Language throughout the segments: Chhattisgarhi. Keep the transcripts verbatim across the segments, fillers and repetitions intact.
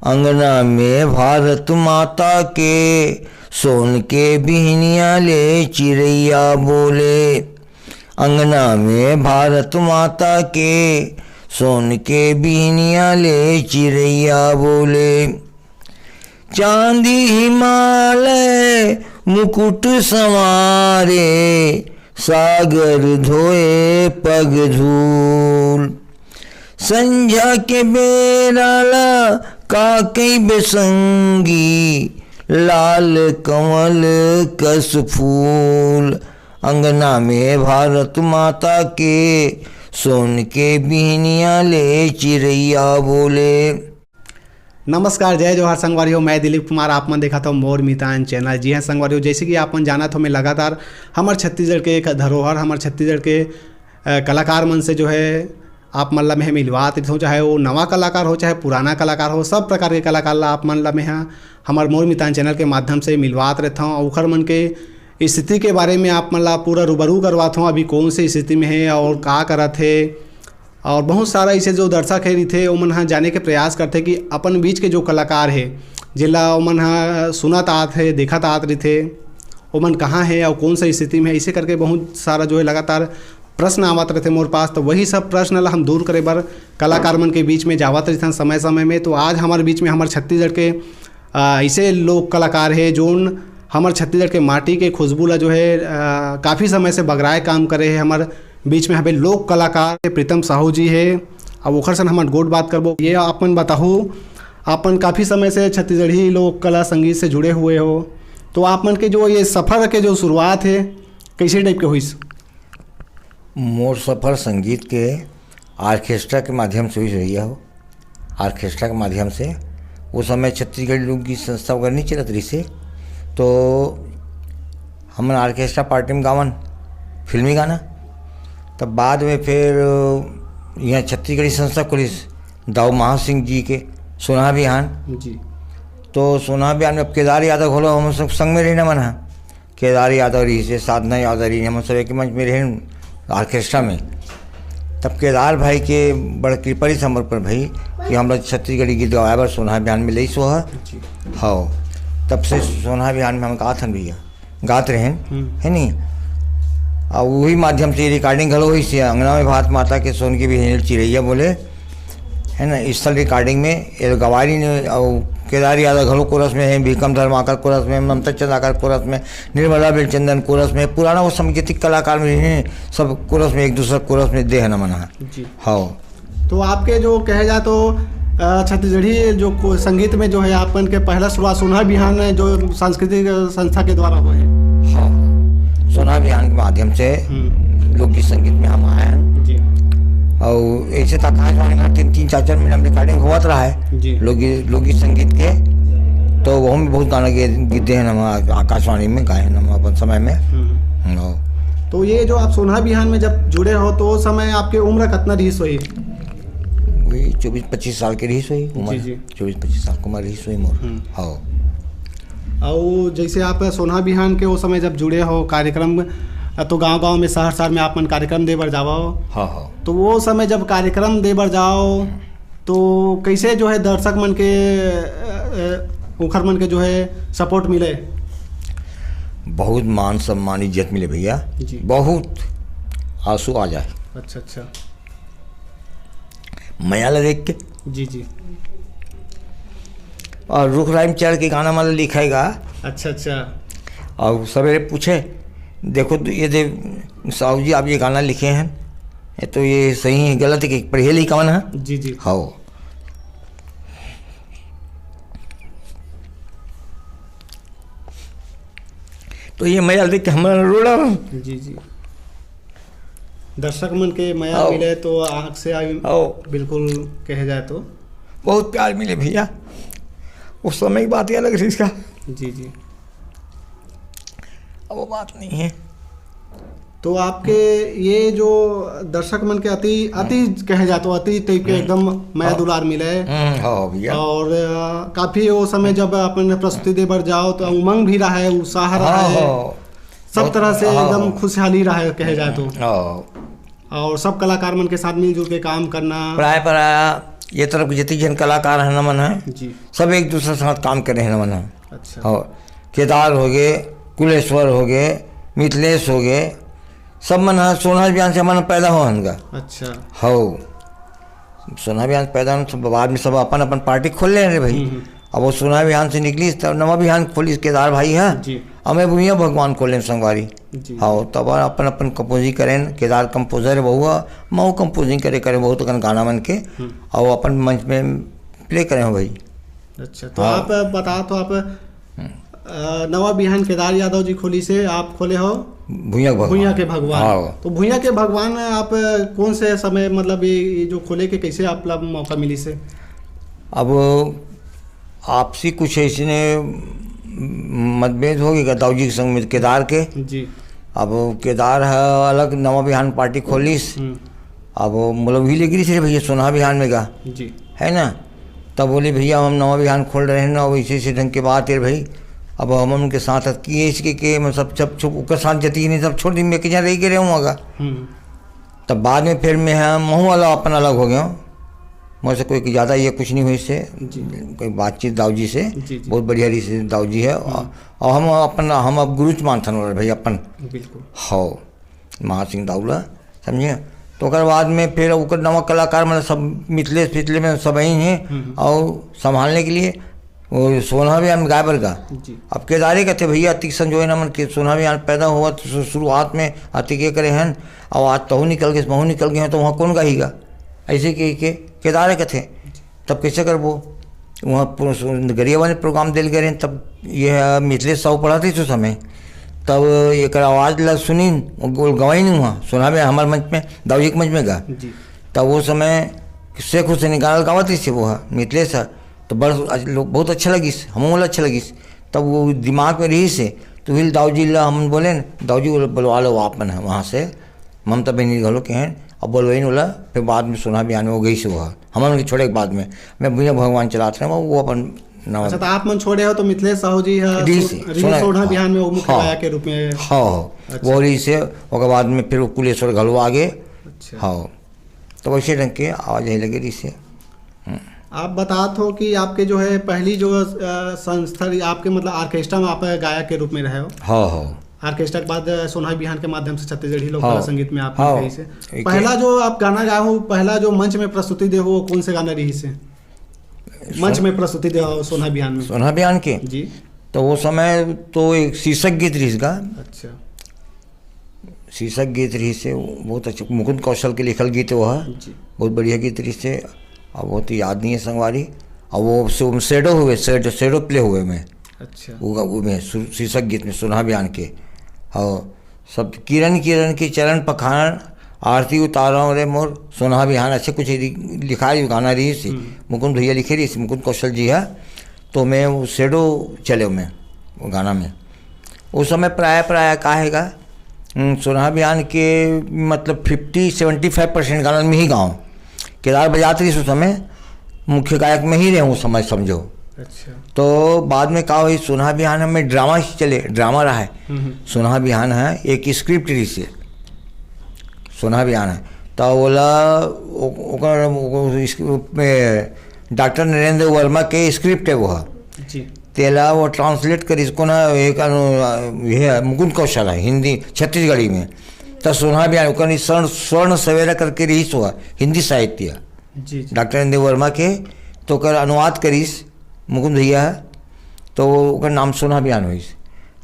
अंगना में भारत माता के, सोन के बिहनिया ले चिरैया बोले। अंगना में भारत माता के, सोन के बिहनिया ले चिरैया बोले। चांदी हिमालय मुकुट संवारे, सागर धोए पग धूल। संझा के बेरा ला का कइबे संगी, लाल कंवल कस फूल। अंगना में भारत माता के, सोन के बिहनिया ले चिरैया बोले। नमस्कार, जय जोहार संगवारी हो, मैं दिलीप कुमार, आप मन देखत हो मोर मितान चैनल। जी हाँ संगवारी हो, जैसे कि आप मन जानत हो, मैं लगातार हमर छत्तीसगढ़ के एक धरोहर, हमर छत्तीसगढ़ के, अ, कलाकार मन से जो है आप मन ला मैं मिलवात रहिथों, चाहे वो नवा कलाकार हो, चाहे पुराना कलाकार हो, सब प्रकार के कलाकार ला आप मन ला मैं हा हमर मोर मितान चैनल के माध्यम से मिलवात रहथों। अउ ओखर मन के स्थिति के बारे में आप मन ला पूरा रूबरू करवात हों, अभी कौन से स्थिति में है और का करत है। और बहुत सारा ऐसे जो दर्शक है रहिथे, ओमन ह जाने के प्रयास करथे कि अपन बीच के जो कलाकार है, जेला ओमन ह सुनत आत है, देखत आत रहिथे, ओमन कहाँ है और कौन सा स्थिति में है, इसे करके बहुत सारा जो है लगातार प्रश्न आवत रहिथे मोर पास। तो वही सब प्रश्न ला हम दूर करे बर कलाकार मन के बीच में जावत रहिथन समय समय में। तो आज हमारे बीच में हमारे छत्तीसगढ़ के अ, ऐसे लोक कलाकार है जोन हमर छत्तीसगढ़ के माटी के खुशबू ला जो है, अ, काफ़ी समय से बगराए काम करे है। हमर बीच में हवे लोक कलाकार प्रीतम साहू जी है। अब ओखर सन हमन गोठ बात करबो। ये आप मन बताहू, आप मन काफ़ी समय से छत्तीसगढ़ी लोक कला संगीत से जुड़े हुए हो, तो आप मन के जो ये सफ़र के जो शुरुआत है, कैसे टाइप के होइस? मोर सफर संगीत के ऑर्केस्ट्रा के माध्यम से होइस भैया हो। ऑर्केस्ट्रा के माध्यम से, उस समय छत्तीसगढ़ लोकगीत संस्था वगैरह नहीं चलत रहिसे, तो हमन ऑर्केस्ट्रा पार्टी में गावन फिल्मी गाना। तब बाद में फिर यहाँ छत्तीसगढ़ी संस्था खुलिस दाऊ महासिंह जी के सोना बिहान। जी। तो सोना बिहान में अब केदार यादव घलो हम सब संग में रहना मन हा। केदार यादव रहिसे, साधना यादव रहिसे, हमन सब एक मंच में रहेन ऑर्केस्ट्रा में। तब केदार भाई के बड़ कृपा रहिस हमर ऊपर भाई कि हमला छत्तीसगढ़ी गीत गवाए बर सोना बिहान में लइस ओह। जी। हव, तब से सोना बिहान में हम गात हन भैया, गात रहेन, हम्म। है नी? और वही माध्यम से रिकॉर्डिंग घलो होइस हे, अंगना में भारत माता के सोन के बिहनिया ले चिरैया बोले, है ना, स्थल रिकॉर्डिंग में ये गवारी ने, और केदार यादव घलो कोरस में है, भीकम धर्माकर कोरस में, ममता चंद्राकर कोरस में, निर्मला बेलचंदन कोरस में, पुराना वो संगीतिक कलाकार में हैं, सब कोरस में, एक दूसरा कोरस में दे है ना मना। जी। हाँ। तो आपके जो कहे जाए तो, अ, छत्तीसगढ़ी जो को-, संगीत में जो है आपन के पहला शुरुआत सोना बिहान जो सांस्कृतिक संस्था के द्वारा हुए है। हाँ, सोना बिहान के माध्यम से हम्म। लोकगीत संगीत में हम आए हैं। जी। और ऐसे तो आकाशवाणी में तीन, तीन, चार, चार महीना में रिकॉर्डिंग होत रहा है। जी। लोकगीत, लोकगीत संगीत के, तो वो हम बहुत गाना गे-, गीत दे हैं हम आ-, आकाशवाणी में गाए हैं हम अपन समय में। हम्म। हाँ। तो ये जो आप सोना बिहान में जब जुड़े हो, तो उस समय आपके उम्र कितना रहीस होही? वही चौबीस पच्चीस साल के रहीस होही उम्र। जी, जी। चौबीस पच्चीस साल के उम्र रहीस होही मोर। हम्म। हाँ। अउ जैसे आप सोना बिहान के वो समय जब जुड़े हो कार्यक्रम, तो गांव-गांव में, शहर-शहर में आप मन कार्यक्रम दे बर जावा हो। हाँ, हाँ। तो वो समय जब कार्यक्रम दे बर जाओ, तो कैसे जो है दर्शक मन के, अ, अ, ओखर मन के जो है सपोर्ट मिले? बहुत मान सम्मान, इज्जत मिले भैया। जी। बहुत आंसू आ जाए। अच्छा, अच्छा। मया ला देख के। जी, जी। और रुख राई में चढ़ के गाना मन ला लिखाएगा। अच्छा, अच्छा। और सवेरे पूछे, "देखो तो ये दे साहू जी, आप ये गाना लिखे हैं, ये तो ये सही है, गलत है, कि पढ़िए लिखा मन है?" जी, जी। हाँ। तो ये मया देख के हमारा रोड़ा। जी, जी। दर्शक मन के मया आओ। मिले तो आँख से आई, आओ। बिल्कुल कहे जाए तो। बहुत प्यार मिले भैया, उस समय की बात ही अलग थी इसका। जी, जी। अब वो बात नहीं है। तो आपके ये जो दर्शक मन के अति, अति कहे जाए तो अति टाइप के हम्म। एकदम मया हाँ। दुलार मिले। हम्म, हाँ भैया। और, अ, काफी वो समय जब अपन प्रस्तुति दे बर जाओ तो उमंग भी रहा है, उत्साह रहा हाँ, है। हाँ। सब बहुत, तरह से हाँ, एकदम हाँ। खुशहाली रहा है कहे जाए तो। हाँ। और सब कलाकार मन के साथ मिलजुल के काम करना। प्राय, प्राय ये तरफ के जितने जन कलाकार हैं ना मन है, जी। सब एक दूसरे के साथ काम करे हैं ना मन है। अच्छा। हाँ, केदार हो गए, कुलेश्वर हो गए, मिथिलेश हो गए, सब मन है सोना बिहान से मन पैदा हो हन गा। अच्छा। हो, सोना बिहान पैदा होने से बाद में सब अपन अपन पार्टी खोल ले रहे भाई। हम्म, हम्म। अब वो सोना बिहान से निकली तब नवा बिहान खोली केदार भाई है। जी। अब मैं भुइया भगवान खोले संगवारी। जी। हाँ, तब अपन अपन कंपोजिंग करें, केदार कंपोजर है बहुआ, मऊ कंपोजिंग करे करे बहुत अकन गाना मन के। हम्म। और अपन मंच में प्ले करे हो भाई। अच्छा, तो हाँ। आप बता तो आप अ, नवा बिहान केदार यादव जी खोली से आप खोले हो भुइया के भगवान। भुइया के भगवान। हाँ। तो भुइया के भगवान आप कौन से समय, मतलब ये ये जो खोले के कैसे आप ला मौका मिली से? अब आपसी कुछ ऐसे ने मतभेद हो गया दाऊ जी के संग में केदार के। जी। अब केदार है अलग नवा बिहान पार्टी खोलिस। हम्म। अब मतलब वही लेके रही भैया सोना बिहान में गा, जी। है ना? तब बोले भैया हम नवा बिहान खोल रहे हैं ना, अब ऐसे ऐसे ढंग के बात है भाई। अब हम उनके साथ साथ किए इसके के मैं सब सब छुप ओकर साथ जती नहीं सब छोड़ दी, मैं कहीं रह के रहूँगा। हम्म। तब बाद में फिर मैं हम महू वाला अपन अलग हो गया हूँ। मुझसे कोई ज़्यादा ये कुछ नहीं हुई इससे, जी। कोई बातचीत दाऊ जी से। जी, जी। बहुत बढ़िया रही से दाऊ जी है। और और हम अपन हम अब गुरु च मानथन वाले भाई अपन। बिल्कुल। हो, महासिंह दाऊ ला, समझे? तो ओकर बाद में फिर ओकर नवा कलाकार मतलब सब मिथिलेश फिथले में सब ही हैं। हम्म। और संभालने के लिए वो सोना बिहान गाय बर गा। जी। अब केदारे कहते भैया अतिक संजोए नमन के सोना बिहान पैदा हुआ तो शु- शुरुआत में अतिक ये करे हैं। अब आज तहु निकल गए महू निकल गए हैं तो वहाँ कौन गाहीगा? ऐसे के, के केदारे कहते तब कैसे करबो? वहाँ प्रो- गरियाबंद प्रोग्राम दिल गए रहे तब ये मिथिलेश साहू पढ़ाते उस समय। तब एक आवाज़ ला सुनी, वो गवाई नहीं हुआ सोना बिहान हमारे मंच में, दाऊ जी के मंच में गा। जी। तब वो समय शेख हुसैन गाना गावत रही से वो है मिथिलेश है। तो बड़ लोग बहुत अच्छा लगिस, हम बोला अच्छा लगिस। तब वो दिमाग में रही से तो हिल दाऊ जी ला हम बोले न, दाऊ जी बोले, बुलवा लो आप मन है वहाँ से, ममता बहनी घलो के हैं। अब बोलवाइन वाला फिर बाद में सोना बिहान में हो गई से वो है। हमारे उनके छोड़े के बाद में मैं भुइया भगवान चलाते रहे वो अपन नवा अच्छा, तो आप मन छोड़े हो तो मिथिलेश साहू जी है जी, सो- जी, रही सोना- सोना बिहान में वो मुख्य हाँ। गायक के रूप में। हाँ हाँ, अच्छा। वो रही से ओकर बाद में फिर वो कुलेश्वर घलो आगे। अच्छा। हाँ, तो वैसे ढंग के आवाज यही लगे रही से। आप बतात हो कि आपके जो है पहली जो अ, संस्था रही, आपके मतलब ऑर्केस्ट्रा में आप गायक के रूप में रहे हो। हाँ हाँ। ऑर्केस्ट्रा के बाद अ, सोना बिहान के माध्यम से छत्तीसगढ़ी लोक हाँ। कला संगीत में आप हाँ। रही से। एक पहला जो आप गाना गाए हो, पहला जो मंच में प्रस्तुति दे हो, वो कौन से गाना रही से? मंच में प्रस्तुति दे हो सोना बिहान में। सोना बिहान के जी। तो वो समय तो एक शीर्षक गीत रही का, अच्छा। शीर्षक गीत रही से वो बहुत अच्छा मुकुंद कौशल के लिखल गीत वो है। जी। बहुत बढ़िया गीत रही से। अब वो तो याद नहीं है संगवारी। अब वो शेडो हुए शेडो शेडो प्ले हुए में अच्छा। वो वो में सु- शीर्षक गीत में सोना बिहान के। और सब किरण किरण के चरण पखारण आरती उतारो रे मोर सोना बिहान ऐसे कुछ लि- लिखा रही गाना रही से। हम्म। मुकुंद भैया लिखे रही से मुकुंद कौशल जी है। तो मैं वो शेडो चले में वो गाना में उस समय प्राय प्राय का हैगा। हम्म, सोना बिहान के मतलब फिफ्टी सेवेंटी फाइव परसेंट गाना में ही गाँव केदार बजात रही उस समय मुख्य गायक में ही रहे उस समय समझो। अच्छा। तो बाद में का हुई सोना बिहान में ड्रामा ही चले ड्रामा रहा है। हम्म, हम्म। सोना बिहान है एक स्क्रिप्ट रही से सोना बिहान है। तो बोला ओ- ओकर ओ- इस- में डॉक्टर नरेंद्र वर्मा के स्क्रिप्ट है वो है। जी। तेला वो ट्रांसलेट करिस कोन एक अनु ये है मुकुंद कौशल है हिंदी छत्तीसगढ़ी में। तो सोना बिहान ओकर स्वर्ण स्वर्ण सवेरा करके रही सो है हिंदी साहित्य। जी, जी। डॉक्टर नरेंद्र वर्मा के तो ओकर अनुवाद करिस मुकुंद भैया है। तो ओकर नाम सोना बिहान होइस।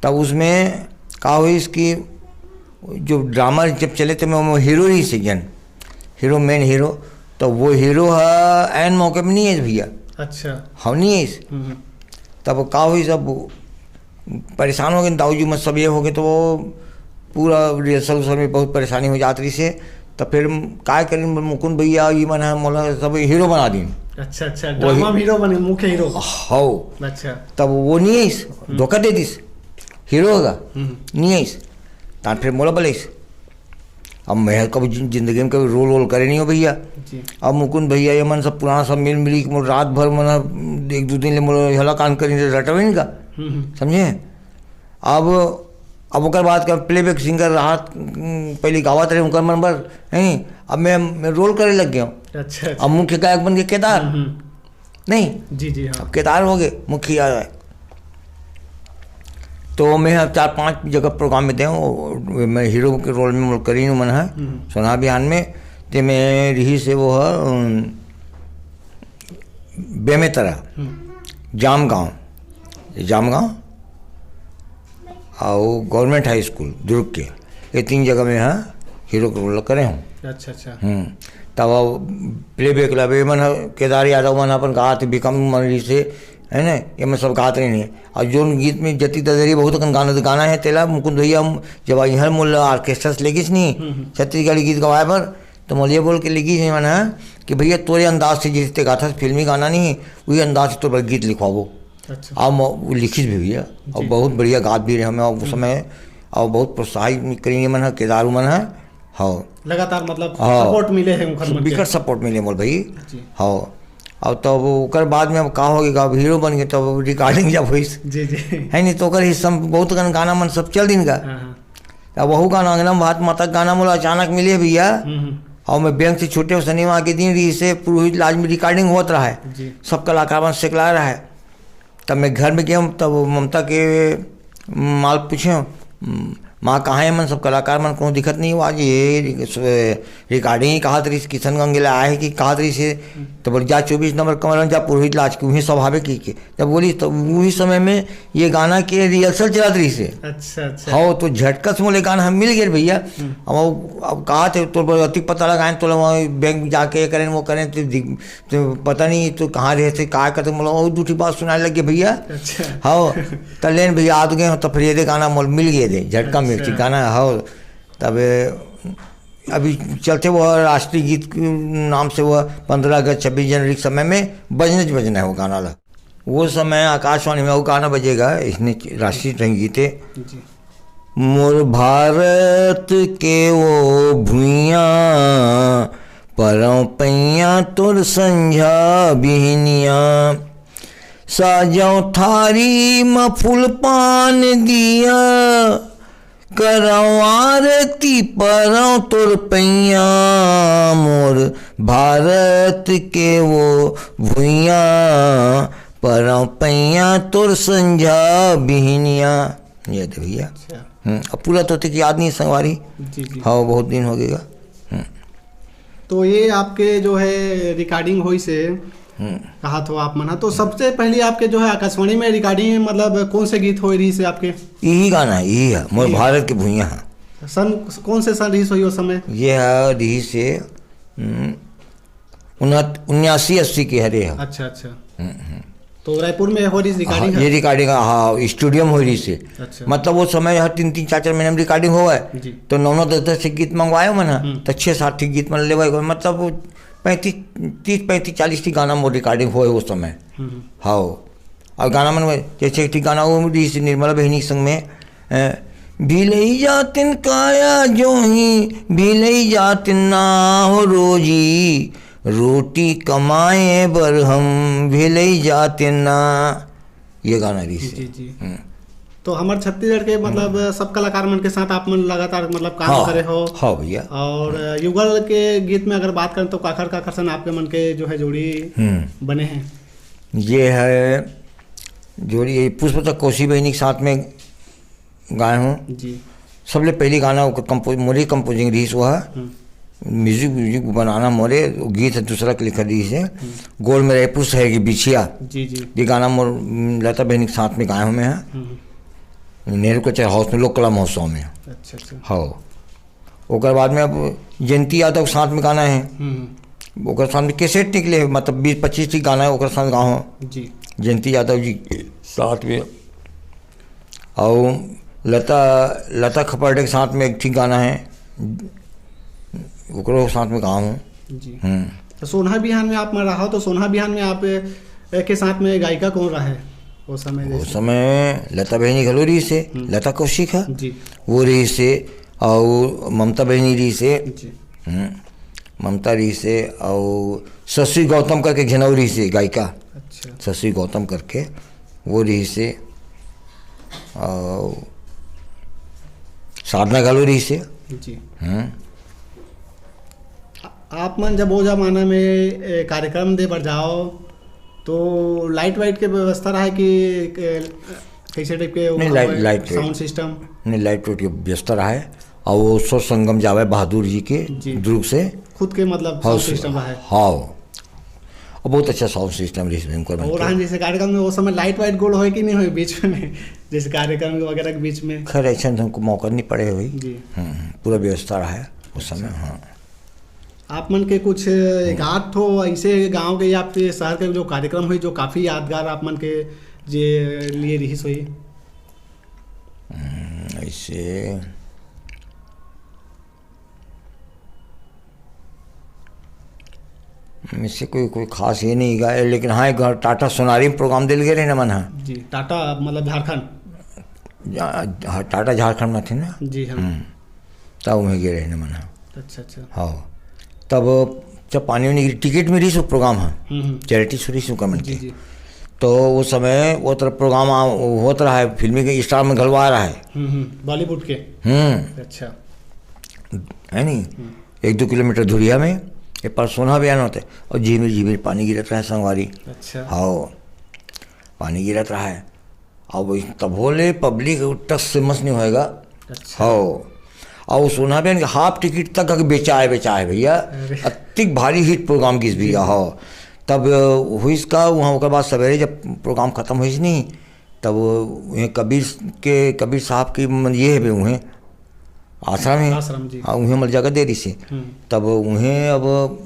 तब उसमें का होइस कि जो ड्रामा जब चले तो मैं हीरो ही से जन हीरो मेन हीरो। तो वो हीरो है एन मौके में नहीं है भैया। अच्छा। हम नहीं है। हम्म, हम्म। तब का हुई सब परेशान हो गए दाऊ जी मत सब ये हो गए तो वो पूरा रिहर्सल उसल में बहुत परेशानी हो जात रही से। तो फिर काय करें मुकुंद भैया ये मन है मोला सब हीरो बना दिन। अच्छा, अच्छा। वही- ड्रामा में हीरो बने, मुख्य हीरो। हो। अच्छा। तब वो नहीं आइस धोखा दे दिस हीरो होगा हम्म। नहीं आइस। तान फिर मोला बोलिस अब मैं कभी जिन- जिंदगी में कभी रोल वोल करे नहीं हो भैया। जी। अब मुकुंद भैया ये मन सब पुराना सब मिल मिली के मोर रात भर मन एक दो दिन ले मोर हला कान करी रटवे नहीं का हम्म, हम्म। समझे। अब अब ओकर बाद का प्लेबैक सिंगर राहत, उम, पहले गावत रहे उनकर मन बर, है नी? अब मैं, मैं रोल करे लग गया हूँ। अच्छा, अच्छा। अब मुख्य गायक बन के केदार। हम्म, हम्म। नहीं? जी, जी, हाँ। अब केदार हो गए मुख्य गायक। तो मैं ह चार पांच जगह प्रोग्राम में दे हूँ, मैं हीरो के रोल में मोर करीन मन है, हम्म। सोनहा बिहान में, ते में रही से वो है, उम, बेमेतरा, हम्म। जामगांव, जामगांव और गवर्नमेंट हाई स्कूल दुर्ग के, ये तीन जगह में ह हीरो के रोल करे हूँ। अच्छा, अच्छा। हम्म। तब अब प्लेबैक ला बे मन ह, केदार यादव मन अपन गात बिकम मन रही से, है ना, ये मन सब गात रहे हैं। और जोन गीत में जति ददरी बहुत अकन गाना, गाना है तेला मुकुंद भैया, जब यहाँ मोला ऑर्केस्ट्रा से लेगिस नहीं, हम्म, हम्म। छत्तीसगढ़ी गीत गवाए बर, तो मोला ये बोल के लेगिस नहीं मन ह कि भैया तोरे अंदाज से जैसे ते गाथा फिल्मी गाना नहीं, वही अंदाज से तोर बर गीत लिखवाबो। अच्छा। अब म-, वो लिखिस भी भैया, और जी। बहुत बढ़िया गात भी रहे हमें, और उस हम्म। समय, और बहुत प्रोत्साहित करीन मन ह, केदार मन ह। हाँ। लगातार मतलब हाँ। सपोर्ट मिले है उनकर मन के। बिकट सपोर्ट मिले मोर भाई। जी। हाँ। अब तो वो ओकर बाद में अब का हो गया, अब हीरो बन गए, तब रिकॉर्डिंग जब हुई, जी, जी। है नहीं, तो ओकर हिस्सा में बहुत कन गाना मन सब चल दिन का। हाँ, हाँ। अब वहू गाना, अंगना में भात माता गाना मोला अचानक मिले भैया। हम्म, हम्म। और मैं बैंक से छूटे, शनिवार के दिन रही से पुरोहित लाज में रिकॉर्डिंग होत रहा है। जी। सब कलाकार मन सेकला रहा है। तब मैं घर में गया, तब ममता के माल पूछे, "माँ, कहाँ है मन सब कलाकार मन, कोनो दिखत नहीं हो आज, ये रिक-, रिकॉर्डिंग ही कहा तरीस, किशनगंज ला आए है कि कहा तरीस है?" तो बोले, "जा चौबीस नंबर कमरा में जा, पुरोहित लाज के वहीं सब हावे की, की।" तब बोली, तो वही समय में ये गाना के रिहर्सल चलत रही से। अच्छा, अच्छा। हाँ, तो झटका से मोले गाना हम मिल गए भैया। हम्म। अब, अब कहा थे, तो अतिक पता लगाए, तो वहाँ बैंक जाके ये करें, वो करें, तो दिख-, तो पता नहीं तो कहाँ रहे थे, का करते, मतलब, और दूसरी बात सुनाने लग गए भैया। अच्छा। हाँ, तो लेन भैया, आ तो गए हो, तो फिर ये दे गाना मोल मिल गए दे, झटका अच्छा। मिर्ची गाना, हाँ। तब अभी चलते वो राष्ट्रीय गीत के नाम से वो पंद्रह अगस्त, छब्बीस जनवरी के समय में बजने च बजना है वो गाना ला। वो समय आकाशवाणी में वो गाना बजेगा, इसने राष्ट्रीय संगीत है। जी। मोर भारत के वो भुइयां, परौं पैया तोर संझा बिहनिया, साजौं थारी म फूल पान दिया, करौं आरती परौं तोर पैया, मोर भारत के वो भुइयां, परौं पैया तोर संझा बिहनिया। ये दे भैया। अच्छा। हम्म, अब पूरा तो तक याद नहीं संगवारी। जी, जी। हाँ, बहुत दिन हो गएगा। हम्म। तो ये आपके जो है रिकॉर्डिंग होई से हम्म। कहा तो आप मना, तो सबसे पहले आपके जो है आकाशवाणी में रिकॉर्डिंग, मतलब, कौन से गीत होई रही से आपके? यही गाना है, यही है, मोर यही। भारत के भुइयां है। सन कौन से सन रही से होई उस समय? ये है रही से, हम्म, उन्यासी अस्सी के हरे है। अच्छा, अच्छा। हम्म, हम्म। तो रायपुर में हो रही रिकॉर्डिंग हाँ, है? ये रिकॉर्डिंग, हाँ, स्टूडियो में हो रही से। अच्छा। मतलब वो समय हर तीन तीन चार चार महीने में रिकॉर्डिंग होवे। जी। तो नौ नौ दस दस से गीत मंगवाए मन ह, हम्म। तो छः सात ठीक गीत मन लेवे, मतलब वो पैंतीस, तीस, पैंतीस, चालीस ठीक गाना मोर रिकॉर्डिंग होए उस समय। हम्म। हाँ। और गाना मन में जैसे एक ठीक गाना वो रही से निर्मला बहनी के संग में, अ, "भिलई जातिन काया जोही, भिलई जातिन ना हो रोजी, रोटी कमाए बर हम भिलई जातिन ना।" ये गाना रही से। जी, जी। हम्म। तो हमर छत्तीसगढ़ के, मतलब, हम्म। सब कलाकार मन के साथ आप मन लगातार, मतलब, काम हाँ, करे हो। हाँ भैया। और युगल के गीत में अगर बात करें तो काखर काखर सन आपके मन के जो है जोड़ी हम्म। बने हैं? ये है जोड़ी, ये पुष्पा कोशी बहनी के साथ में गाए हूँ। जी। सबले पहली गाना ओकर कंपो-, मोरे कंपोजिंग रही से वो है। हम्म। म्यूजिक, म्यूजिक बनाना मोरे, वो गीत है दूसरा के लिखा रही से। हम्म। गोल में रहे पुरुष है कि बिछिया। जी, जी। ये गाना मोर, लता बहनी के साथ में गाए हूँ मैं। हम्म। नेहरू कल्चर हाउस में, लोक कला महोत्सव में। अच्छा, अच्छा। हाँ। ओकर बाद में अब जयंती यादव के साथ में गाना है। हम्म। ओकर साथ में कैसेट निकले, मतलब, बीस पच्चीस ठी गाना है, ओकर साथ गाँव जी। जयंती यादव जी के साथ में। और लता, लता खपरडे के साथ में एक ठीक गाना है, ओकरो साथ में गाँव हूँ। जी। हम्म। तो सोनहा बिहान में आप में रहा, तो सोनहा बिहान में आप, ए, के साथ में गायिका कौन रहा है उस समय? उस जैसे समय लता बहनी घलो रही से, हम्म। लता कौशिक है, जी। वो रही से, और ममता बहनी रही से, जी। हम्म, ममता रही से, और शशि गौतम करके झनौरी से गायिका, अच्छा। शशि गौतम करके वो रही से, और साधना घलो रहिस हे। जी। हम्म। आप मन जब वो जमाना में, ए, कार्यक्रम दे बर जाओ, तो लाइट वाइट के व्यवस्था रहा कि, ए, कैसे टाइप के नहीं, लाइट, लाइट साउंड सिस्टम? नहीं, लाइट वाइट के व्यवस्था रहा है। और वो सो संगम जावे बहादुर जी के जी। दुर्ग से। खुद के मतलब हाँ, साउंड सिस्टम रहा है? हाँ। और बहुत अच्छा साउंड सिस्टम रहिस भयंकर मन और के। हाँ, जैसे कार्यक्रम में वो समय लाइट वाइट गोल होए कि नहीं होए बीच में, जैसे कार्यक्रम वगैरह के बीच में? खैर, ऐसा हमको मौका नहीं पड़े हुई। जी। हम्म, हम्म, पूरा व्यवस्था रहा है उस समय। अच्छा। हाँ। आप मन के कुछ एक आध ठो ऐसे गांव के या फिर शहर के जो कार्यक्रम हुई, जो काफ़ी यादगार आप मन के जे लिए रहिस होई? हम्म, ऐसे इससे कोई, कोई खास ये नहीं गा, लेकिन हाँ, एक बार टाटा सोनारी में प्रोग्राम दिल गए रहे ना मन, हाँ। जी, टाटा मतलब झारखंड? जा-, हाँ, टाटा झारखंड में थे ना। जी, हाँ। हम्म। तब वहीं गए रहे ना मन, हाँ। अच्छा, अच्छा। हाँ। तब, जब पानी वानी की टिकट में रहिस वो प्रोग्राम, हाँ। हम्म, हम्म। चैरिटी शुरू शुरू कर जी, के। जी। तो उस समय वो तरफ प्रोग्राम आ-, होत रहा है, फिल्मी के स्टार में घलवा रहा है। हम्म, हम्म। बॉलीवुड के? हम्म। अच्छा। है नहीं? हम्म। एक दो किलोमीटर धुरिया में, ये पर सोना बयान होते, और झिमिर झिमिर पानी गिरत रहा है संगवारी। अच्छा। हाँ, पानी गिरत रहा है। अब वही तभो ले पब्लिक टस से मस नहीं होएगा। अच्छा। हाँ। और सोना बयान के हाफ टिकट तक अगर बेचा है, बेचा है भैया। अरे। अतिक भारी हिट प्रोग्राम किस भैया, जी। हाँ। तब हुई इसका वहाँ, ओकर बाद सवेरे जब प्रोग्राम खत्म हुई नहीं, तब उहें कबीर के, कबीर साहब की मन ये है भी उहें आश्रम है। आश्रम, जी। हाँ, उहें मल जगह दे रही से। हम्म। तब उहें अब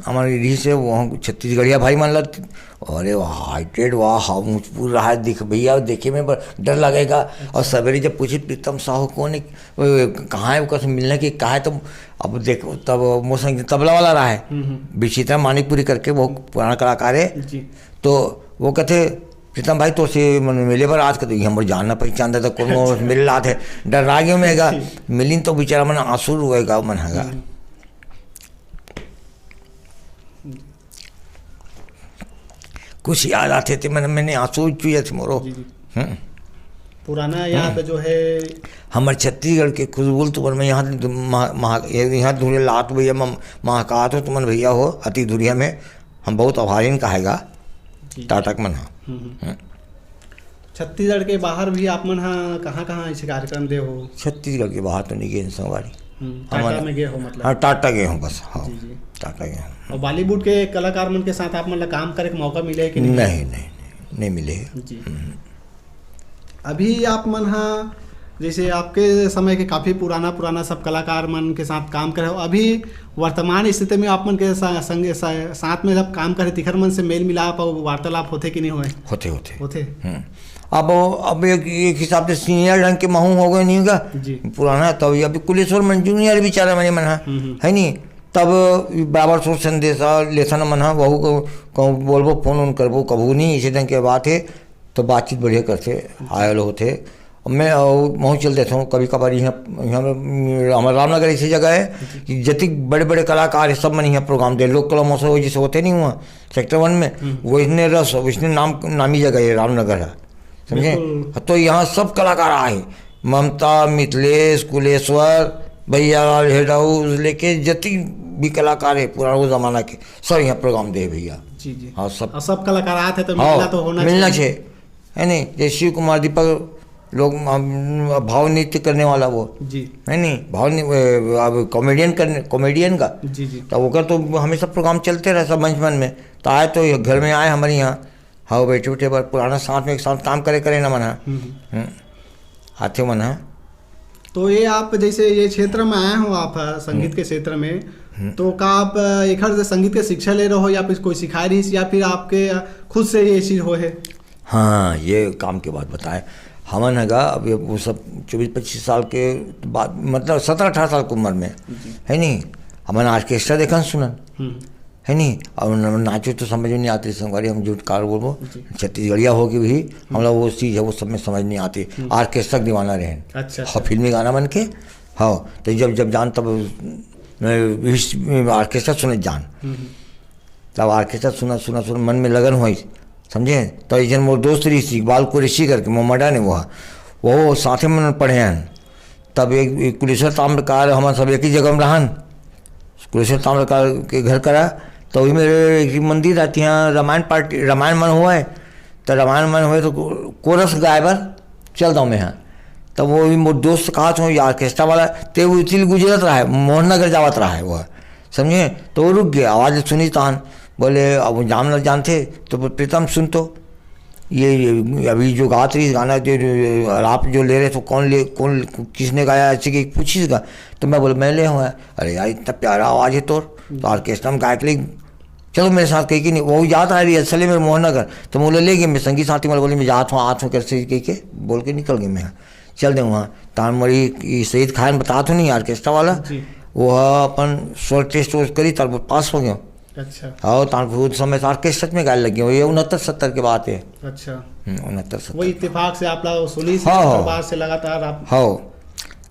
हमारे रही से वहाँ छत्तीसगढ़िया भाई मन लग, अरे वाह, हाइटेड, वाह, हाँ, मुझपुर रहा है, दिख भैया, देखे में बड़ डर लगेगा। अच्छा। और सवेरे जब पूछे प्रीतम साहू कौन है, वो कहाँ है, ओकर से मिलने की कहा है, तो अब देख, तब मोर संग तबला वाला रहा है, हम्म, हम्म। विचित्रा मानिकपुरी करके, वो पुराना कलाकार है। जी। तो वो कहते, "प्रीतम भाई, तो से मन मिले बर आज के तो ये हमर जान ना पहचान था, तो कौन मोर अच्छा। मिल लात है, डर रहा गया मैं गा।" जी। मिलिन तो बेचारा मन आंसू रोएगा, मन हगा। हम्म। कुछ याद आते थे, मैंने, मैंने आंसू चुए थे मोरो। जी, जी। हम्म। पुराना याद हम्म। जो है। हमर छत्तीसगढ़ के खुशबू तुमन में यहाँ दु-, महा-, महा-, यहाँ धुरे लात भैया, मम-, महाकात हो तुमन भैया हो, अति दुरिया में हम बहुत आभारी कहेगा जी। टाटक मन ह। हम्म, हम्म। हम्म। छत्तीसगढ़ के बाहर भी आप मन ह कहाँ-कहाँ ऐसे कार्यक्रम दे हो? छत्तीसगढ़ के बाहर तो नहीं गए संगवारी। हम्म, हमन टाटा में गए हो मतलब? हाँ, टाटा गए हो बस, हाँ, जी, जी। टाटा गए हो। और बॉलीवुड के कलाकार मन के साथ आप मन ला काम करे के मौका मिले कि नहीं? नहीं, नहीं, नहीं, नहीं मिले। जी। हम्म। अभी आप मन ह, जैसे आपके समय के काफ़ी पुराना, पुराना सब कलाकार मन के साथ काम करे हो, अभी वर्तमान स्थिति में आप मन के सा-, संग, सा-, साथ में जब काम करे, तिखर मन से मेल मिलाप और वार्तालाप होथे कि नहीं होए? होथे, होथे। होथे। हम्म। अब, अब एक, एक हिसाब से सीनियर ढंग के महू हो गए नहीं का? जी। पुराना, तब अभी कुलेश्वर मन जूनियर बेचारा मने मन ह, हम्म, हम्म। है नहीं? तब बराबर सोच संदेशा लेथन मन ह, वहू को कहूँ बोलबो, फोन उन करबो, कभू नहीं, इसे ढंग के बात है, तो बातचीत बढ़िया करथे, आयल होथे। मैं, अउ महू चल देथों, कभी कभार यहाँ, यहाँ में, हमारे रामनगर ऐसी जगह है कि जतिक बड़े बड़े कलाकार है, सब मन यहाँ प्रोग्राम दे, लोक कला महोत्सव जैसे होते नहीं हुआ सेक्टर वन में, हम्म। वैसने रस, वैसने नाम, नामी जगह है रामनगर है, समझे? बिल्कुल। तो यहाँ सब कलाकार आए, ममता, मिथिलेश, कुलेश्वर, भैया लाल हेडाऊ लेके जति भी कलाकार है पुराना वो जमाना के, सब यहाँ प्रोग्राम दे भैया। जी, जी। हाँ, सब। और सब कलाकार आते तो हाँ, मिलना तो होना मिलना चाहिए। चाहिए, है नहीं? जैसे शिव कुमार दीपक लोग, हम, भाव नृत्य करने वाला वो, जी। है नहीं? भाव नि-, ए, अब कॉमेडियन करने, कॉमेडियन का, जी, जी। तो ओकर तो हमेशा प्रोग्राम चलते रहे सब मंच मन में। तो आए तो ये घर में आए हमारे यहाँ, हाँ, बैठे उठे बार पुराना साथ में एक साथ काम करे, करे ना मन ह। हम्म। हम्म। आथे मन ह। तो ये आप जैसे ये क्षेत्र में आए हो आप, अ, संगीत हम्म। के क्षेत्र में, हम्म। तो का आप, अ, एखर से संगीत के शिक्षा ले रहे हो या फिर कोई सिखा रही या फिर आपके, अ, खुद से ये चीज़ हो है? हाँ, ये काम के बात बताए। हमन ह गा, अब ये वो सब चौबीस पच्चीस साल के बाद, मतलब सत्रह अठारह साल की उम्र में, जी। है नहीं? हमन ऑर्केस्ट्रा देखन सुनन। हम्म। है नहीं? और न-, नाचो तो समझ में नहीं आते, संगवारी, हम झूठ कार बोलबो, जी। छत्तीसगढ़िया हो के भी, हम्म। हमला वो चीज़ है, वो सब में समझ नहीं आती। हम्म। ऑर्केस्ट्रा के दीवाना रहे। अच्छा, और अच्छा। फिल्मी गाना मन के, हाँ, तो जब, जब जान तब, अ, इस, ऑर्केस्ट्रा सुने जान। हम्म, हम्म। तब ऑर्केस्ट्रा सुना, सुना, सुना, मन में लगन होई, समझे? तो एक जन मोर दोस्त रही, इकबाल कुरैशी करके, मोमडा ने वो, वो साथे में पढ़े हैं। तब एक, एक कुलेश्वर ताम्रकार, हमन सब एक ही जगह में रहन, कुलेश्वर ताम्रकार के घर करा, तो वही मेरे एक मंदिर रहती है, रामायण पार्टी, रामायण मन हुआ है, तो रामायण मन हुए तो को-, कोरस गाय बर चल दो मैं, हाँ। तब वो भी मोर दोस्त कहा था, ये ऑर्केस्ट्रा वाला, ते वो तिल गुजरत रहा है, मोहन नगर जावत रहा है वो, समझे? तो वो रुक गया, आवाज़ सुनी तान, बोले, "अब जाम न जानते तो प्रीतम सुन तो, ये, ये अभी जो गात रही गाना, जो, जो, जो आप जो ले रहे तो कौन ले, कौन, किसने गाया?" ऐसे कि पूछी का, तो मैं बोला, "मैं ले हूँ।" "अरे यार, इतना प्यारा आवाज़ है तोर, तो ऑर्केस्ट्रा में गायक ले, चलो मेरे साथ।" कही कि नहीं, वो जाता है रिहर्सल में मोहन नगर, तो मैं बोला, "ले गए।" मैं संगीत साथी वाले बोले, "मैं जात हूँ, आत हूँ," कैसे कह के बोल के निकल गए। मैं चल दे वहाँ तान मरी, ये सईद खान बता तो नहीं, ऑर्केस्ट्रा वाला, जी। वो अपन स्वर टेस्ट वोस्ट करी, तार पास हो गया। अच्छा। और तान उस समय ऑर्केस्ट्रा में गाने लग गए, ये उनहत्तर सत्तर के बात है। अच्छा। हम्म, उनहत्तर सत्तर। वही इत्तेफाक से आप लोग सुनी से हाँ, हाँ। दरबार से लगातार आप हाँ।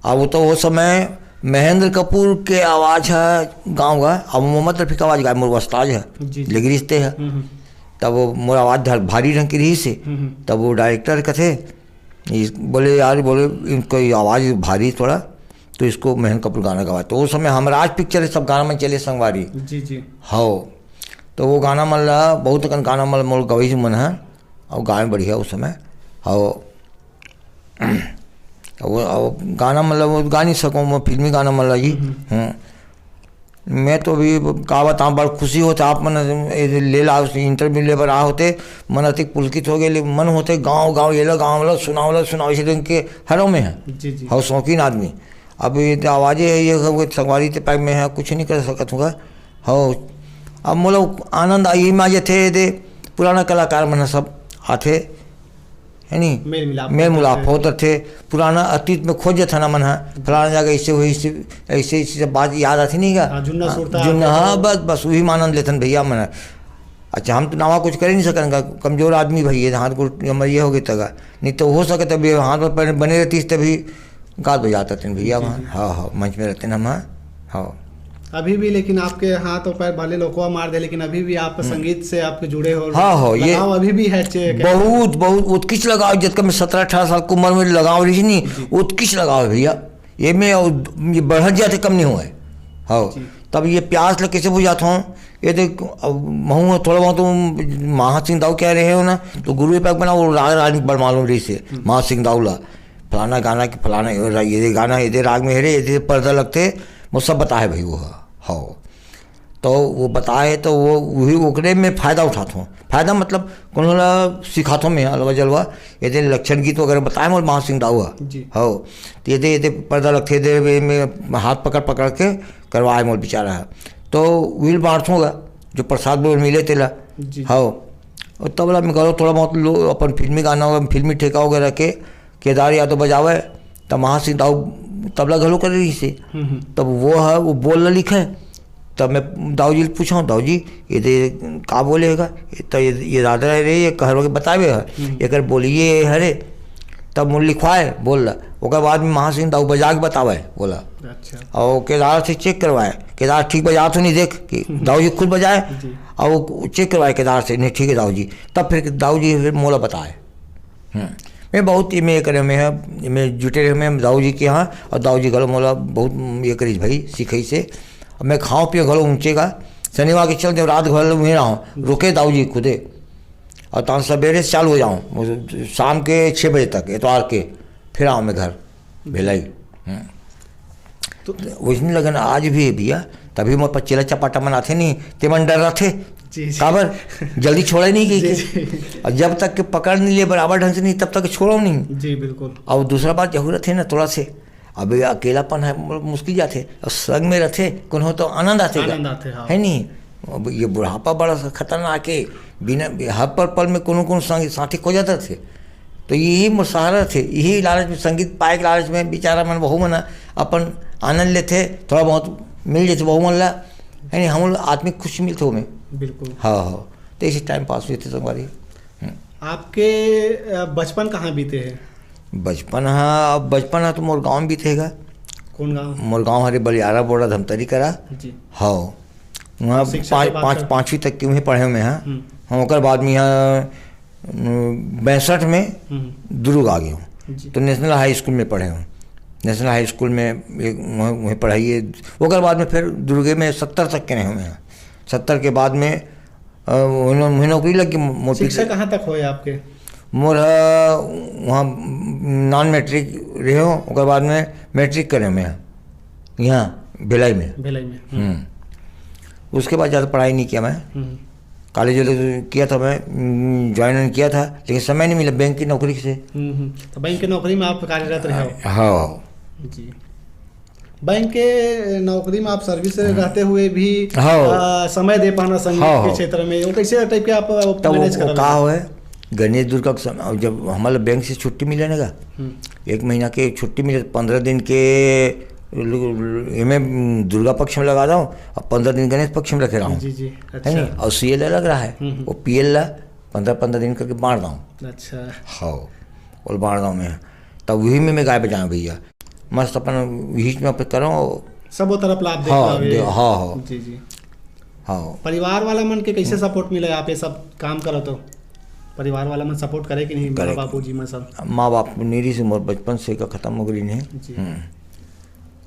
अब वो तो वो समय महेंद्र कपूर के आवाज़ है गाँव का, अब मोहम्मद रफ़ी का आवाज़ गाए, मोर उस्ताद है, जी, जी। लेगरिस्ते है। हम्म, हम्म। तब वो मोर आवाज़ धर-, भारी ढंग की रही से। हम्म, हम्म। तब वो डायरेक्टर कथे, इस, बोले, "यार," बोले, "इनको ये आवाज़ भारी थोड़ा, तो इसको महेंद्र कपूर गाना गवा।" तो उस समय हमराज पिक्चर सब गाना में चले, संगवारी। जी, जी। हाँ। तो वो गाना मन ला, बहुत अकन गाना मन ला मोर गवई मन है, और गाए बढ़िया उस समय। हाँ। वो, वो गाना मन ला वो गा नहीं सकूँ, मैं फिल्मी गाना मन ला जी। हम्म। हम्म। मैं तो भी का बताऊँ, बड़ खुशी होता आप मन ए, ले ला, इंटरव्यू ले बर आ होते, मन अतिक पुलकित हो गए, ले-, मन होते गाँव गाँव ये ला गाँव ला सुनाओ ला सुनाओ, इसी दिन के हरों में है। जी, जी। हाँ, शौकीन आदमी। अब ये तो आवाज़ें है, ये सब संगवारी ते पैक में है, कुछ नहीं कर सकत हूँ। हाँ, अब मोला आनंद आई में आ जाते दे, पुराना कलाकार मन सब आते, है नी? मेल मिलाप मेल मिलाप होथे। होत रथे। पुराना अतीत में खोज जथन हमन ह, फलाना जगह ऐसे हुई, ऐसे, ऐसे, ऐसे सब बात याद आती नहीं का? हाँ, जुन्ना सुरता जुन्ना, आपको हाँ, तो बस, बस वही म आनंद लेथन भैया मन। अच्छा, हम तो नवा कुछ कर ही नहीं सकन का, कमजोर आदमी भैया, हाथ गोड़ हमर ये हो गई तगा, नहीं तो हो सके तभी हाथ में पैर बने रहती तभी गात बजात रहते भैया जी, वहाँ। जी। हाँ, हाँ, मंच में रहते हम, हाँ। अभी भी लेकिन आपके हाथ और पैर भले लोकवा मार दे, लेकिन अभी भी आप संगीत से आपके जुड़े हो, हाँ, हाँ, ये लगाव अभी भी है चे-, बहुत, बहुत उत्कृष्ट लगाव, जब मैं सत्रह अठारह साल की उम्र में लगाव रही नहीं, उत्कृष्ट लगाव है भैया। ये में और ये बढ़त जाते, कम नहीं हुआ है। हाँ, जी। तब ये प्यास लग कैसे बुझाता हूँ, ये देख, अब महूँ थोड़ा बहुत तुम महासिंह दाऊ कह रहे हो ना, तो गुरु पाक बना वो राग रानी बड़ मालूम रही से, महासिंह दाऊ ला, फलाना गाना कि फलाना ये रा-, ये गाना ये राग में है रे, ये पर्दा लगते, वो सब बताए भाई वो। हाँ, तो वो बताए तो वो वही ओकरे में फायदा उठात हूँ। फायदा मतलब कोनो ला सिखात हूँ मैं अलवा जलवा, ये लक्षण गीत वगैरह बताए मोर महासिंह दाऊ हा। जी। हाँ, तो ये दे पर्दा लगते दे वे में हाथ पकड़ पकड़ के करवाए मोर बेचारा है। तो विल बांटूंगा जो प्रसाद बोल मिले तेला। जी। हाँ, और तबला में गलो थोड़ा बहुत लो अपन फिल्मी गाना वगैरह, फिल्मी ठेका वगैरह के केदार यादव बजावे, तब महासिंह दाऊ तबला घलो कर रही से। हम्म, हम्म। तब वो है, वो बोल लिखे, तब मैं दाऊ जी ले पूछा हूँ, "दाऊ जी, ये दे का बोले हैगा?" तो ये, ये दादा रे, ये कहर के बतावे है, हम्म। एकर बोलिए हरे, तब मुझे लिखवाए बोल ला। ओकर बाद में महासिंह दाऊ बजा के बतावे बोला। अच्छा। और केदार से चेक करवाए, केदार ठीक बजा तो नहीं देख कि दाऊ जी खुद बजाए, जी। और वो चेक करवाए केदार से, "नहीं ठीक है दाऊ जी।" तब फिर दाऊ जी फिर मोला बताए। हम्म। मैं बहुत इमे करे में है, इमे जुटे रहे में दाऊ जी के यहाँ, और दाऊ जी घलो मोला बहुत ये करीस भाई सिखाई से। अब मैं खाओ पियो घलो ऊँचे का, शनिवार के चल दे, रात भर में रहा हूँ, रुके दाऊ जी खुदे, और तहन सवेरे से चालू हो जाऊँ, शाम के छः बजे तक एतवार के, फिर आऊँ मैं घर भिलाई। हम्म। तो वैसने लगन आज भी है भैया, तभी मोर पर चेला चपाटा मन आथे नहीं, ते मन डर रथे। जी, जी। काबर? जल्दी छोड़े नहीं जी, कि जी। और जब तक के पकड़ नहीं ले बराबर ढंग से नहीं, तब तक छोड़ो नहीं। जी, बिल्कुल। और दूसरा बात जरूरत है ना थोड़ा से, अब ये अकेलापन है, मु-, मुश्किल जाथे, और संग में रहते कोनो तो आनंद आथे। आनंद आथे, हाँ। है नहीं? अब ये बुढ़ापा बड़ा सा खतरनाक है, बिना हर पल पल में कोनो कोनो संग साथी खो जाता थे, तो यही मोर सहारा थे, यही लालच में, संगीत पाए के लालच में बेचारा मन बहू मन अपन आनंद लेथे, थोड़ा बहुत मिल जाथे बहू मन ला, है नहीं? हम लोग आत्मिक खुशी मिलथे ओमे। बिल्कुल। हाँ, हाँ, तो इसी टाइम पास हुए थे संगवारी। हम्म। आपके अ, बचपन कहाँ बीते हैं? बचपन हा, अब बचपन हा तो मोर गाँव में बीतेगा। कौन गाँव? मोर गाँव हरे बलियारा बोड़ा धमतरी करा। जी। हाँ, वहाँ शिक्षा पाँच के बात पाँच कर- पाँचवीं तक के वहीं पढ़े हुए हैं। हम्म। हम ओकर बाद में यहाँ अम, बैसठ में हम्म। दुर्ग आ गए हूँ। जी। तो नेशनल हाई स्कूल में पढ़े हूँ। नेशनल हाई स्कूल में एक वहीं, वहीं पढ़ाई है। ओकर बाद में फिर दुर्गे में सत्तर तक के रहे हँव मैं। सत्तर के बाद में, अ, वहीं नौ-, वहीं नौकरी लग गई, मो-, मोती शिक्षा के। कहाँ तक होय आपके? मोर ह वहाँ नॉन मैट्रिक रहे हँव, ओकर बाद में मैट्रिक करे मैं यहाँ भिलाई में। भिलाई में, हम्म। हम्म। उसके बाद ज़्यादा पढ़ाई नहीं किया मैं। हम्म। कॉलेज वॉलेज किया था मैं, हम्म, ज्वाइन किया था, लेकिन समय नहीं मिला बैंक की नौकरी से। हम्म, हम्म। तो बैंक की नौकरी में आप कार्यरत रहे हो? हाँ। जी। बैंक के नौकरी में आप सर्विस हम्म। रहते हुए भी, हाँ। आ, समय दे पाना संगीत हाँ, के हाँ। क्षेत्र में, वो कैसे टाइप के आप, आ, तब वो, मैनेज वो कर रहे का हो? होय, गणेश दुर्गा के समय, जब हमारे बैंक से छुट्टी मिले ना का, हम्म। एक महीना के छुट्टी मिले, पन्द्रह दिन के लु-, लु-, एमे दुर्गा पक्ष में लगा दो, अब पन्द्रह दिन गणेश पक्ष में रखे रहो। जी, जी, है अच्छा। नहीं? और सीएल अलग रहा है, हम्म, हम्म। वो पीएल ला पन्द्रह पन्द्रह दिन करके बांट दो। अच्छा। हाँ, वो बांट दो मैं, तब वही में मैं गाय बजाऊँ भैया, मस्त अपन वही में अपन करो। सब वो तरफ लाभ देख हाँ, पावे। दे-, हाँ, हाँ। जी, जी। हाँ। परिवार वाला मन के कैसे सपोर्ट मिले, आप ये सब काम करो तो? परिवार वाला मन सपोर्ट करे कि नहीं, माँ करे। बाबूजी मन सब? माँ बाप मेरी से मोर बचपन से का खत्म हो गई नहीं। जी। हम्म।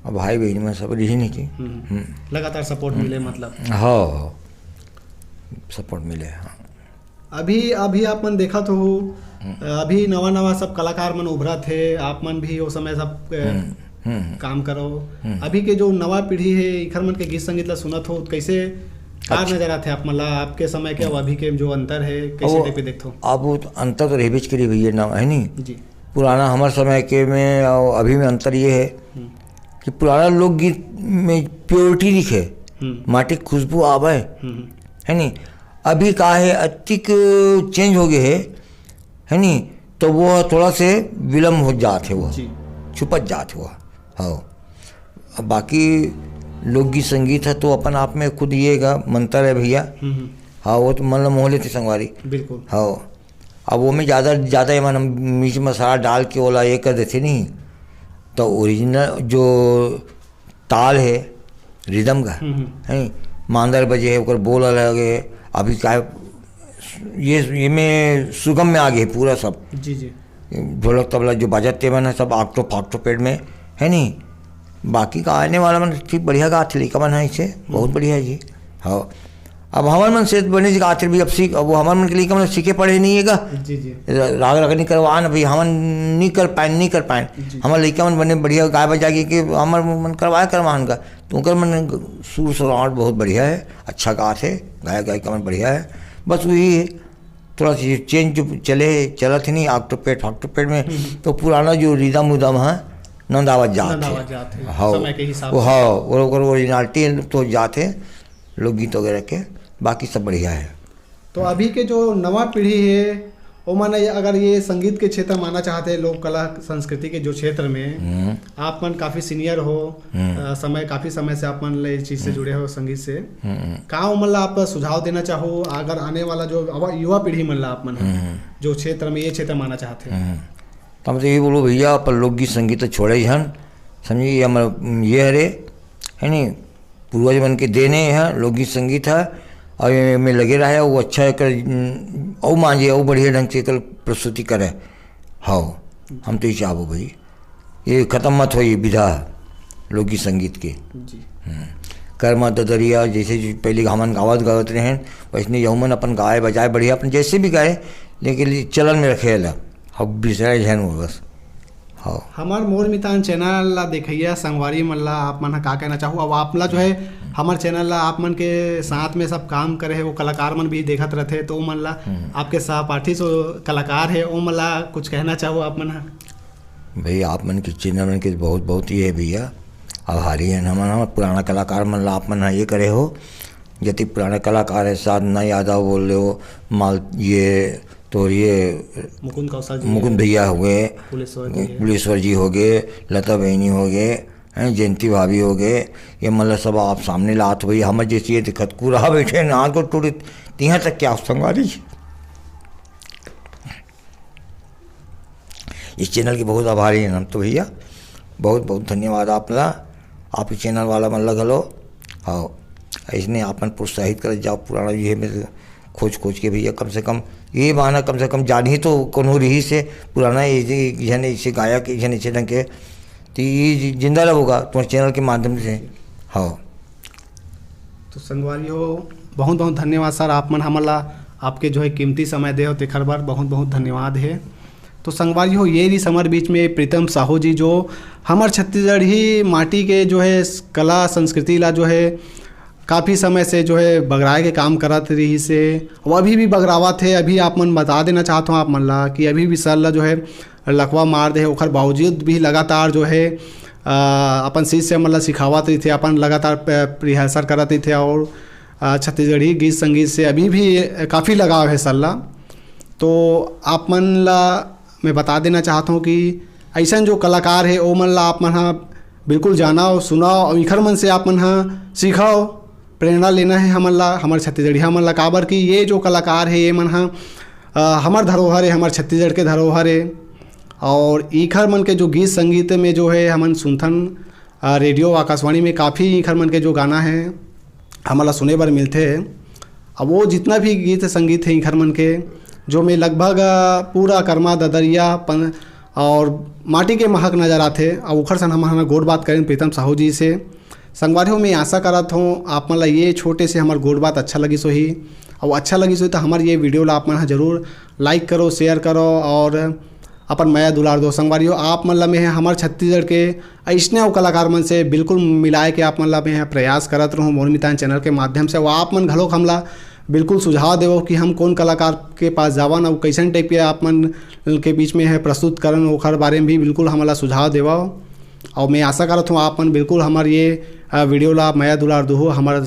अब भाई बहन में सब रही नहीं की। हम्म। हम्म। लगातार सपोर्ट हम्म। मिले मतलब? हाँ, हाँ। सपोर्ट मिले, हाँ। अभी, अभी आप मन देखत हो, हम्म। अभी नवा नवा सब कलाकार मन उभरत हे, आप मन भी वो समय सब, अ, हम्म, हम्म। काम करो। हम्म। अभी के जो नवा पीढ़ी हे, इखर मन के गीत संगीत ला सुनत हो, कैसे, का अच्छा। नजर आथे आप मन ला, आपके समय के अउ हम्म। अभी के जो अंतर हे, कैसे अब वो, टाइप के देखथो? अब वो तो अंतर तो रहबेच करी भैया ना, है नी? जी। पुराना हमर समय के में अउ अभी में अंतर ये हे हम्म। कि पुराना लोकगीत में प्योरिटी दिखे, हम्म। माटी के खुशबू आवे, हम्म। है नी? अभी का हे, अतिक चेंज हो गए हे, है नी? तो वो थोड़ा से विलम्ब हो जात हे, वो जी। छुपत जात हे वो। हाँ। अब बाकी लोकगीत संगीत हे तो अपन आप में खुद ये का मंतर हे भैया। हम्म, हम्म। हाँ, वो तो मन ल मोह लेथे संगवारी। बिल्कुल। हाँ। अब वो में ज़्यादा, ज़्यादा ये मन मिर्च मसाला डाल के ओला ये कर देथे नहीं, तो ओरिजिनल जो ताल हे, रिदम का, हम्म, हम्म। है, मांदर बजे हे, ओकर बोल अलग हे। अभी का ये, ये में सुगम में आ गए पूरा सब। जी, जी। ढोलक तबला जो बाजत ते मन हे, सब ऑक्टो फाक्टो पेड में, है नी? बाकी का आने वाला मन ठीक बढ़िया गाथे, लइका मन हे इसे, बहुत हम्म। बढ़िया हे जी। हाँ। अब हमर मन से बने जी गाथे भी, अब सीख, अब वो हमर मन के लइका मन सीखे पढ़े नहीं हे का? जी, जी। राग रगनी करवान, अभी हमन नहीं कर पाएन, नहीं कर पाएन। जी। हमर लइका मन बने बढ़िया गाय बजा के, कि हमर मन करवाए करवान का। तो उनकर मन सुर सरावट बहुत बढ़िया हे, अच्छा गाथे, गायक गायिका मन बढ़िया हे। बस वही हे, थोड़ा सा ये चेंज जो चले, चलत हे नहीं, ऑक्टोपेड, ऑक्टोपेड में, हम्म। तो पुराना जो रिदम उदम हे, नंदावत जात हे। नंदावत जात हे, हाँ, समय के हिसाब वो, से। हाँ, वो ओकर ओरिजिनलिटी तो जात हे, लोकगीत वगैरह के, बाकी सब बढ़िया हे। तो अभी के जो नवा पीढ़ी हे, ओमन ये, अगर ये संगीत के क्षेत्र में आना चाहत हे, लोक कला संस्कृति के जो क्षेत्र में, हम्म। आप मन काफ़ी सीनियर हो, हम्म। अ, समय, काफ़ी समय से आप मन ले इस चीज़ से हम्म। जुड़े हो, संगीत से। हम्म। का ओमन ला आप सुझाव देना चाहो, अगर आने वाला जो अवा-, युवा पीढ़ी मन ला आप मन ह, हम्म। जो क्षेत्र में, ये क्षेत्र में आना चाहत हे? हम्म। त मैं तो ये बोलूँ भैया, अपन लोकगीत संगीत तो छोड़े ही हन, समझी, ये हमर ये हरे, है नी? पूर्वज मन के देन हे, लोकगीत संगीत हे, अउ ये में लगे रहे, वो अच्छा एकर, उम, अउ मांजे, अउ बढ़िया ढंग से एकर प्रस्तुति करे। हाँ, हम तो ये चाहबो भाई, ये खत्म मत हो, ये विधा लोकगीत संगीत के। जी। हम्म। कर्मा ददरिया, जैसे जो पहले हमन गावत गावत रहे हैं, वैसने यहू मन अपन गाए बजाए बढ़िया, अपन जैसे भी गाए, लेकिन ये चलन में रखे ला, अब बिसराए झन हो बस। हाँ। हमर मोर मितान चैनल ला देखइया संगवारी मन ला आप मन ह का कहना चाहू? अब आप ला जो है हमर चैनल ला आप मन के साथ में सब काम करे हे, वो कलाकार मन भी देखत रहथे, तो मन ला हम्म। आपके सहपाठी सो कलाकार हे, ओ मन ला कुछ कहना चाहू आप मन ह? भाई, आप मन के चैनल मन के बहुत, बहुत ये हे भैया, आभारी हन हमन, हमर पुराना कलाकार मन ला आप मन ह ये करे हो, जति पुराना कलाकार हे, साधना यादव बोल रहे हो, माल-, ये तोर ये मुकुंद कौशल जी मुकुंद हे, भैया हो गए, पुलेश्वर जी हे। पुलेश्वर जी हो गए, लता बहनी हो गए, हैं, जयंती भाभी हो गए, ये मतलब सब आप सामने लात हो भैया, हमर जैसी ये दिक्कत कूरा बैठे ना को टूटे, तिहाँ तक क्या संगवारी? इस चैनल के बहुत आभारी हैं हम तो भैया, बहुत बहुत धन्यवाद आप ला, आपके चैनल वाला मन ला घलो। हाँ, इसने आपन प्रोत्साहित करत जाओ, पुराना ये में खोज खोज के भैया, कम से कम ये बहाना, कम से कम जान ही तो कोनो रही से पुराना ये जे एक झन ऐसे गायक, एक झन ऐसे ढंग के तो ये जि-, जिंदा रहोगा तुम्हारे चैनल के माध्यम से। हाँ। तो संगवारी हो, बहुत बहुत धन्यवाद सर, आप मन हमन ला आपके जो है कीमती समय दे हो तेखर बर बहुत बहुत धन्यवाद है। तो संगवारी हो, ये रहिस हमर बीच में प्रीतम साहू जी, जो हमर छत्तीसगढ़ी माटी के जो है कला संस्कृति ला जो है काफ़ी समय से जो है बगराए के काम करत रहिस हे, वो अभी भी बगरावत हे। अभी आप मन बता देना चाहत हूँ आप मन ला कि अभी भी सर ला जो है लकवा मार दे हे, ओखर बावजूद भी लगातार जो है अ, अपन शिष्य मन ला सिखावत रहिथे, अपन लगातार प-, rehearsal करत रहिथे और अ, छत्तीसगढ़ी गीत संगीत से अभी भी काफ़ी लगाव है सर ला। तो आप मन ला मैं बता देना चाहत हूँ कि ऐसन जो कलाकार है, ओ मन ला आप मन हा बिल्कुल जाना और सुना और इखर मन से आप मन हा सीखा, प्रेरणा लेना है हमन ला, हमर छत्तीसगढ़िया मन ला। काबर कि ये जो कलाकार है, ये मन हा अ, हमर धरोहर है, हमर छत्तीसगढ़ के धरोहर है। और इखर मन के जो गीत संगीत में जो है हमन सुनथन, अ, रेडियो आकाशवाणी में काफ़ी इखर मन के जो गाना है हमन ला सुने बर मिलथे। अब वो जितना भी गीत संगीत है इखर मन के, जो में लगभग अ, पूरा करमा ददरिया पन और माटी के महक नजर आथे। अब ओखर सन हमन हा गोठ बात करेन प्रीतम साहू जी से। संगवारी हो, मैं आशा करत हूँ आप मन ला ये छोटे से हमर गोठ बात अच्छा लगिस होही। और अच्छा लगिस होही तो हमर ये वीडियो ला आप मन हा जरूर like करो, share करो और अपन मया दुलार दो। संगवारी हो, आप मन ला मैं हमर छत्तीसगढ़ के अइसने अउ कलाकार मन से बिल्कुल मिलाए के आप मन ला मैं प्रयास करत रहूँ मोर मितान चैनल के माध्यम से। और आप मन घलोक हमला बिल्कुल सुझाव देवो कि हम कौन कलाकार के पास जावन और कैसन टाइप के आप मन के बीच में है प्रस्तुत करन, ओखर बारे में भी बिल्कुल हमला सुझाव देवो। और मैं आशा करत हूँ आप मन बिल्कुल हमर ये अ, वीडियो ला मया दुलार दुहू, हमर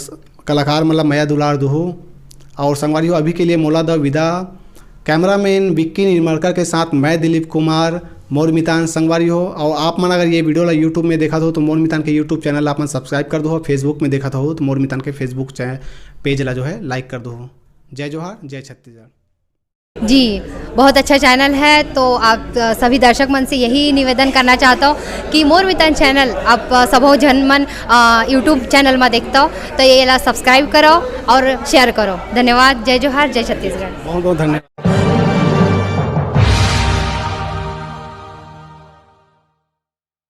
कलाकार मन ला मया दुलार दुहू। और संगवारी हो, अभी के लिए मोला द विदा। कैमरामैन विक्की निर्मलकर के साथ मैं दिलीप कुमार, मोर मितान। संगवारी हो, और आप मन अगर ये वीडियो ला यूट्यूब में देखत हो तो मोर मितान के यूट्यूब चैनल ला आप मन सब्सक्राइब कर दो, फेसबुक में देखत हो तो मोर मितान के फेसबुक चै-, पेज ला जो है like कर दो। जय जोहार, जय छत्तीसगढ़। जी, बहुत अच्छा चैनल है। तो आप अ, सभी दर्शक मन से यही निवेदन करना चाहता हूँ कि मोर मितान चैनल आप अ, सबो झन मन यूट्यूब चैनल में देखता हो तो ये ला सब्सक्राइब करो और शेयर करो। धन्यवाद। जय जोहार, जय छत्तीसगढ़। बहुत बहुत धन्यवाद।